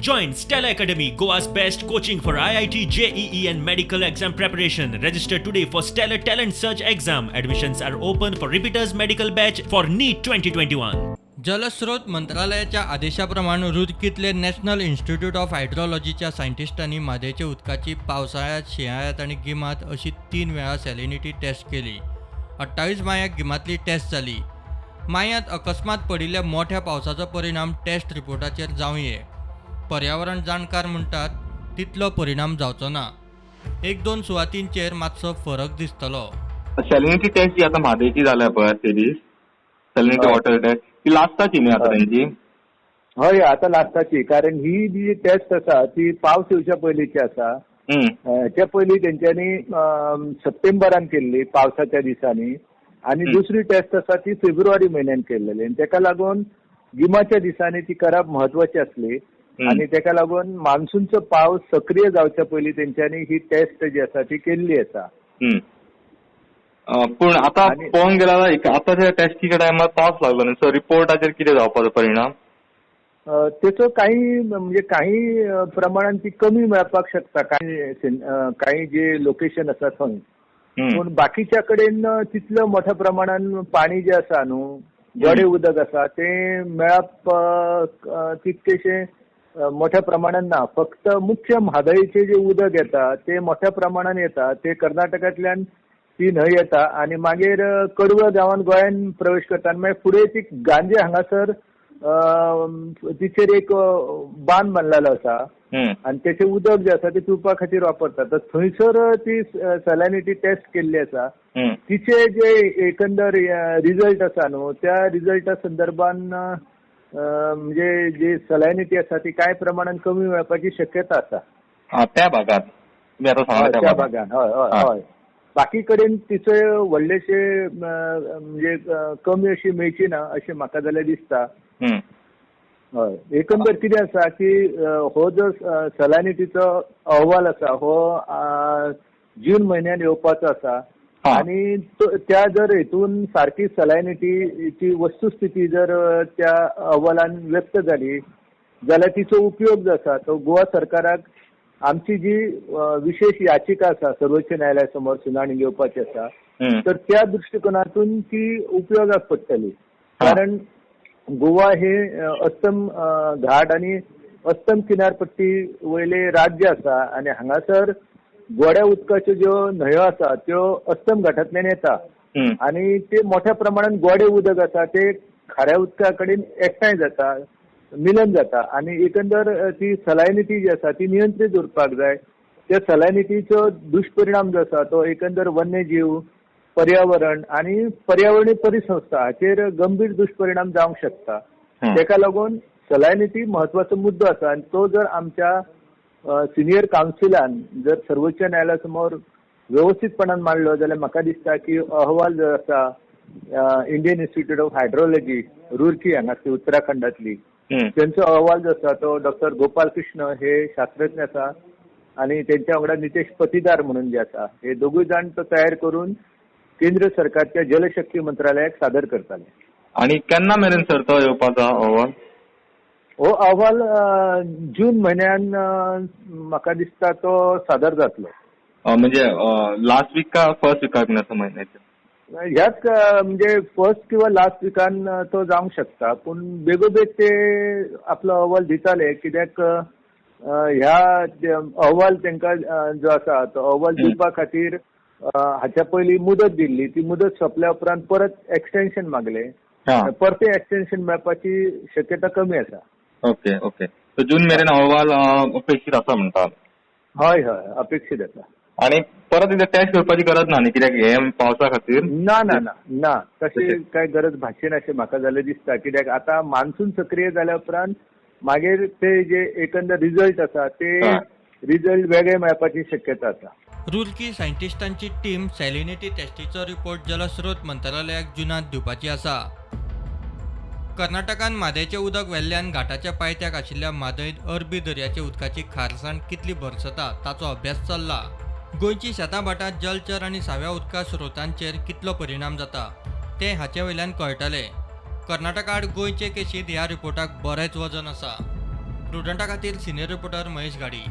Join Stellar Academy, Goa's best coaching for IIT, JEE and medical exam preparation. Register today for Stellar Talent Search exam. Admissions are open for repeaters medical batch for NEET 2021. जलस्रोत मंत्रालयाच्या आदेशा प्रमाण रुरकीतले national institute of हायड्रॉलॉजीच्या सायंटिस्टांनी म्हादयच्या उदकाची पावसाळ्यांत, शिंयाळ्यांत आनी गिमांत अशी 3 वेळा सॅलिनिटी टेस्ट केली. 28 मायाक गिमांतली टेस्ट जाली. मायांत अकस्मात पडिल्ल्या मोठ्या पावसाचो परिणाम टेस्ट रिपोर्टाचेर जावं ये. पर्यावरण जाणकार म्हणटात तितलो परिणाम जावचो ना. 1-2 सुवातींचेर मातसो फरक दिसतलो. सॅलिनिटी टेस्ट जी आतां म्हादयची जाल्या पळय ते दीस, सॅलिनिटी वॉटर टेस्ट ती लास्टाची न्ही आतां तेंची? हय, आतां लास्टाची, कारण ही जी टेस्ट आसा ती पावस येवच्या पयलींची आसा. हेच्या पयलीं तेंच्यांनी सप्टेंबरान केल्ली पावसाच्या दिसांनी, आनी दुसरी टेस्ट आसा ती फेब्रुवारी म्हयन्यान केल्लेली, आनी तेका लागून गिमाच्या दिसांनी ती करप म्हत्वाची आसली, आनी तेका लागून मान्सूनचो पावस सक्रीय जावच्या पयलीं तेंच्यांनी ही टेस्ट जी आसा ती केल्ली आसा. पूण आतां पळोवंक गेल्यार आतांच्या टेस्टीच्या टायमार पावस लागलो न्ही, सो रिपोर्टाचेर कितें जावपाचो परिणाम? तेचो काही म्हणजे काही प्रमाणान ती कमी मेळपाक शकता काही जे लोकेशन आसा थंय, पूण बाकीच्या कडेन तितलो मोठ्या प्रमाणान पाणी जें आसा न्हू, गोडे उदक आसा तें मेळप तितकेशें मोठ्या प्रमाणान ना. फक्त मुख्य म्हादयचें जें उदक येता तें मोठ्या प्रमाणान येता, तें कर्नाटकांतल्यान ती न्हंय येता आनी मागीर कडवळ गांवान गोंयान प्रवेश करता, आनी मागीर फुडें ती गांजे हांगासर तिचेर एक बांद बांदलेलो आसा आनी तेचें उदक जें आसा तें पिवपा खातीर वापरतात. तर थंयसर ती सॅलिनिटी टेस्ट केल्ली आसा, तिचे जे एकंदर रिजल्ट आसा न्हू, त्या रिजल्टा संदर्भान म्हणजे जी सॅलिनिटी आसा ती कांय प्रमाणान कमी मेळपाची शक्यता आसा त्या भागात. त्या भागान हय हय हय, बाकी कडेन तिचे व्हडलेशे म्हणजे कमी अशी मेळची ना अशें म्हाका जाल्यार दिसता. हय, एकंदर कितें आसा की हो जो सॅलिनिटीचो अहवाल आसा हो जून म्हयन्यान येवपाचो आसा, आनी त्या जर हेतून सारकी सॅलिनिटीची वस्तुस्थिती जर त्या अहवालान व्यक्त जाली जाल्यार तिचो उपयोग जो आसा तो गोवा सरकाराक आमची जी विशेष याचिका आसा सर्वोच्च न्यायालया समोर सुनावणी घेवपाची आसा, तर त्या दृश्टिकोनातून ती उपयोगाक पडटली. कारण गोवा हे अस्तम घाट आनी अस्तम किनारपट्टी वयले राज्य आसा, आनी हांगासर गोड्या उदकाच्यो ज्यो न्हंयो आसा त्यो अस्तम घाटांतल्यान येता, आनी ते मोठ्या प्रमाणान गोडे उदक आसा ते खाऱ्या उदका कडेन एकठांय जाता, मिलन जाता, आनी एकंदर ती सॅलिनिटी जी आसा ती नियंत्रीत उरपाक जाय. त्या सॅलिनिटीचो दुश्परिणाम जो आसा तो एकंदर वन्यजीव, पर्यावरण आनी पर्यावरणीय परिसंस्था हाचेर गंभीर दुश्परिणाम जावंक शकता. तेका लागून सॅलिनिटी म्हत्वाचो मुद्दो आसा, आनी तो जर आमच्या सिनियर कावन्सिलान जर सर्वोच्च न्यायालया समोर व्यवस्थीतपणान मांडलो जाल्यार म्हाका दिसता की अहवाल जो आसा Indian Institute of Hydrology Roorkee हांगासली उत्तराखंडातली, तेंचो अहवाल जो आसा तो डॉक्टर गोपाल कृष्ण हे शास्त्रज्ञ आसा आनी तेंच्या वांगडा नितेश पतीदार म्हणून जे आसा हे दोगूय जाण तो तयार करून केंद्र सरकारच्या जलशक्ती मंत्रालयाक सादर करताले. आनी केन्ना मेरेन सर तो येवपाचो अहवाल? हो अहवाल जून म्हयन्यान म्हाका दिसता तो सादर जातलो. म्हणजे लास्ट वीक का फर्स्ट विकाक म्हयन्याचे? ह्याच म्हणजे फर्स्ट किंवा लास्ट विकान तो जावंक शकता, पूण बेगोबेग ते आपलो अहवाल दिताले, कित्याक ह्या अहवाल तांकां जो आसा तो अहवाल दिवपा खातीर हाच्या पयलीं मुदत दिल्ली, ती मुदत सोंपल्या उपरांत परत एक्सटेन्शन मागले, परते एक्सटेन्शन मेळपाची शक्यता कमी आसा. ओके ओके, सो जून मेरेन अहवाल अपेक्षीत आसा म्हणटा? हय हय, अपेक्षीत आसा. आनी परत एकदां टेस्ट करपाची गरज ना न्ही, कित्याक हे पावसा खातीर? ना ना ना ना, तशी काय गरज भासची ना अशें म्हाका जाल्यार दिसता, कित्याक आतां मान्सून सक्रीय जाल्या उपरांत मागीर ते जे एकंदर रिजल्ट आसा ते रिजल्ट वेगळे मेळपाची शक्यता आसा. रुरकी सायंटिस्टांची टीम सॅलिनिटी टेस्टीचो रिपोर्ट जलस्रोत मंत्रालयाक जुनांत दिवपाची आसा. कर्नाटकान म्हादयचें उदक वेल्ल्यान घाटाच्या पायथ्याक आशिल्ल्या म्हादयंत अरबी दर्याच्या उदकाची खारसाण कितली भरसता ताचो अभ्यास चल्ला. गोंयची शेतां भाटां जलचर आनी साव्या उदका स्रोतांचेर कितलो परिणाम जाता तें हाचे वयल्यान कळटलें. कर्नाटका आड गोंयचे केशींत ह्या रिपोर्टाक बरेंच वजन आसा. प्रुडंटा खातीर सिनियर रिपोर्टर महेश घाडी.